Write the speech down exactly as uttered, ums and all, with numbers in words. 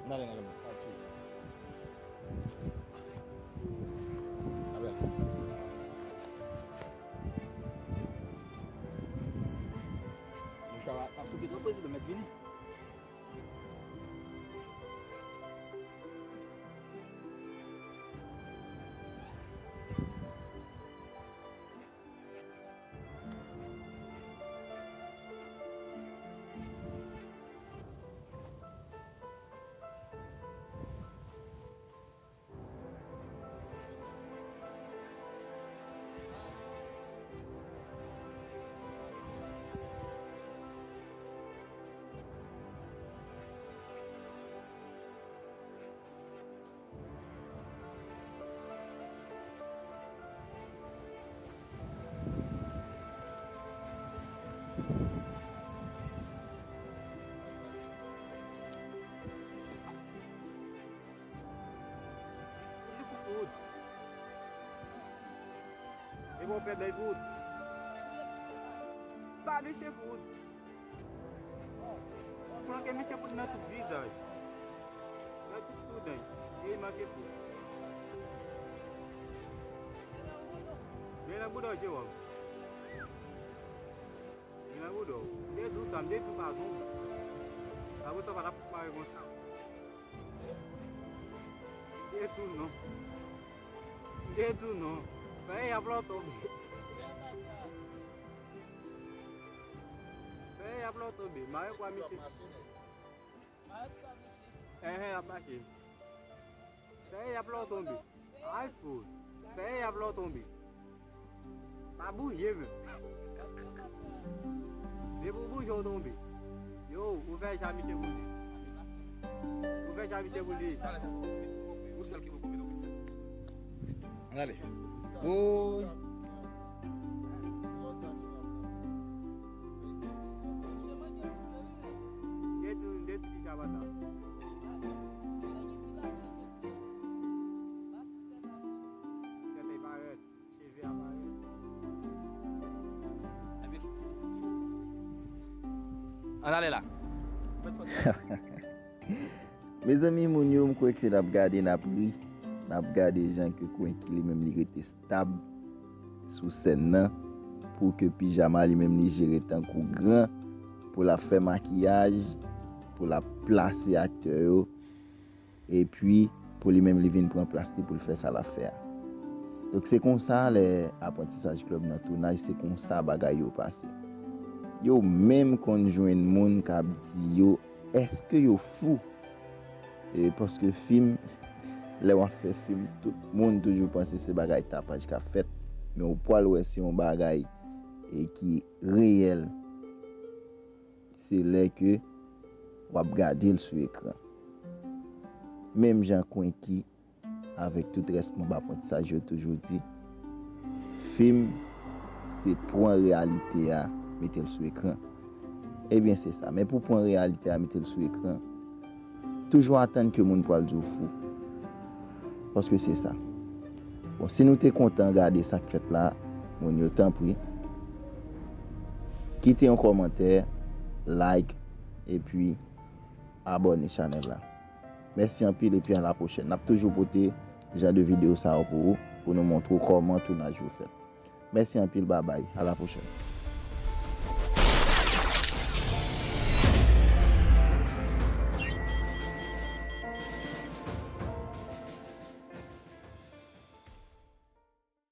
N ale nan lòt. Pa di. Abel. Mouchwa ap soufle twòp, prezidan, mèt vini. Li pou kout. E bon, pè bèy pou. Pa misye kout. Flanke misye pou nan tout vizaj. Nan tout tou dan. E manke tou. Men nan bouda w, Jewòm. Men nan bouda w. M te di w sa, m te di w pa zonbi. Apre sa, w pa t ap mare konsa. M te di w non. M te di w non. Fè y ap lòt tonbe. Fè y ap lòt tonbe. Mare kwa misye. Enhen, ap mache. Fè y ap lòt tonbe. Ay fou. Fè y ap lòt tonbe. Pa bouje menm. Depi w bouje w tonbe. Yo, ou fè ja misye boule. Ou fè ja misye boule. Ou sèl ki poko mete w. Ann ale. Woy. Gen ti, gen ti picha pa sa. Tèt li parèt, cheve a parèt. Ann ale la. Mezanmi, moun yo, m kwè ke n ap gade, n ap ri, n ap gade jan ke Kwenki li menm li rete stab sou sèn nan, pou ke pijama li menm li jere tankou gran, pou l ap fè makiyaj, pou l ap plase aktè yo, epi pou li menm li vin pran plas li pou l fè sa l ap fè a. Donk se konsa lè aprantisaj klèb nan tounaj, se konsa bagay yo pase. Yo menm konn jwenn moun k ap di yo, èske yo fou? E paske fim, lè w ap fè fim, tout moun toujou panse se bagay tapaj k ap fèt, men w pral wè se yon bagay, e, ki reyèl. Se lè ke w ap gade l sou ekran. Menm jan Kwenki avèk tout rès manm aprantisaj yo toujou di, fim se pran reyalite a, mete l sou ekran. Ebyen, se sa. Men pou pran reyalite a, mete l sou ekran, toujou atann ke moun pral di w fou. Paske se sa. Bon, si nou te kontan gade sa k fèt la, moun yo, tanpri, kite yon kòmantè, like, epi abòne chanèl la. Mèsi anpil epi a la pwochèn. N ap toujou pote jan de videyo sa yo pou ou, pou nou montre w kòman tounaj yo fèt. Mèsi anpil, babay, a la pwochèn.